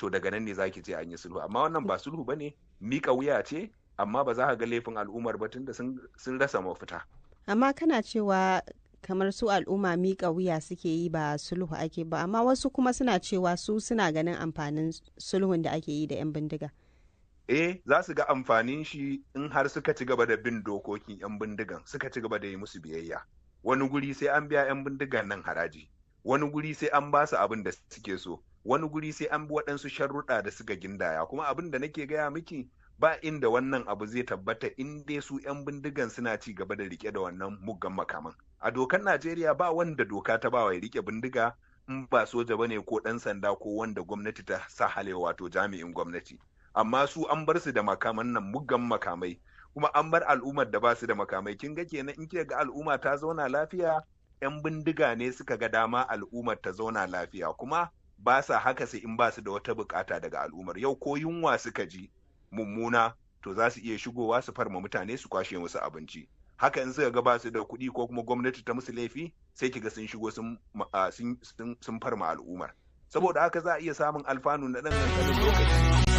To daga nan ne zaki ce an yi sulhu, amma wannan ba sulhu bane, mika wuya ce. Amma ba za ka ga laifin al'ummar ba tunda sun rasa mafita. Amma kana cewa kamar su al'umma miƙa wuya suke yi, ba sulhu ake ba, amma wasu kuma suna cewa su suna ganin amfanin sulhun da ake yi da 'yan bindiga. Eh, za su ga amfanin shi in har suka ci gaba da bin dokokin 'yan bindigan, suka ci gaba da yi musu biyayya. Wani guri sai an biya 'yan bindigan nan haraji, wani guri sai an ba su abin da suke so, wani guri sai an bi waɗansu sharruɗa da suka gindaya. Kuma abin da nake gaya miki, ba inda wannan abu zai tabbata in dai su 'yan bindigan suna ci gaba da rike da wannan muggan makaman. A dokar Najeriya ba wanda doka ta ba wa ya rike bindiga in ba soja bane ko ɗan sanda ko wanda gwamnati ta sa halewa, wato jami'in gwamnati. Amma su an bar su da makaman nan, muggan makamai, kuma an bar al'ummar da ba su da makamai. Kin ga kenan in kika ga al'umma ta zauna lafiya, 'yan bindiga ne suka ga dama al'ummar ta zauna lafiya, kuma ba sa haka sai in ba su da wata bukata daga al'ummar. Yau ko yunwa suka ji mummuna, to za su iya shigowa su farma mutane su kwashe musu abinci. Haka in suka ga ba su da kuɗi ko kuma gwamnati ta musu laifi, sai kiga sun shigo sun farma al'ummar. Saboda haka za a iya samun alfanu na ɗan ƙanƙanin lokaci.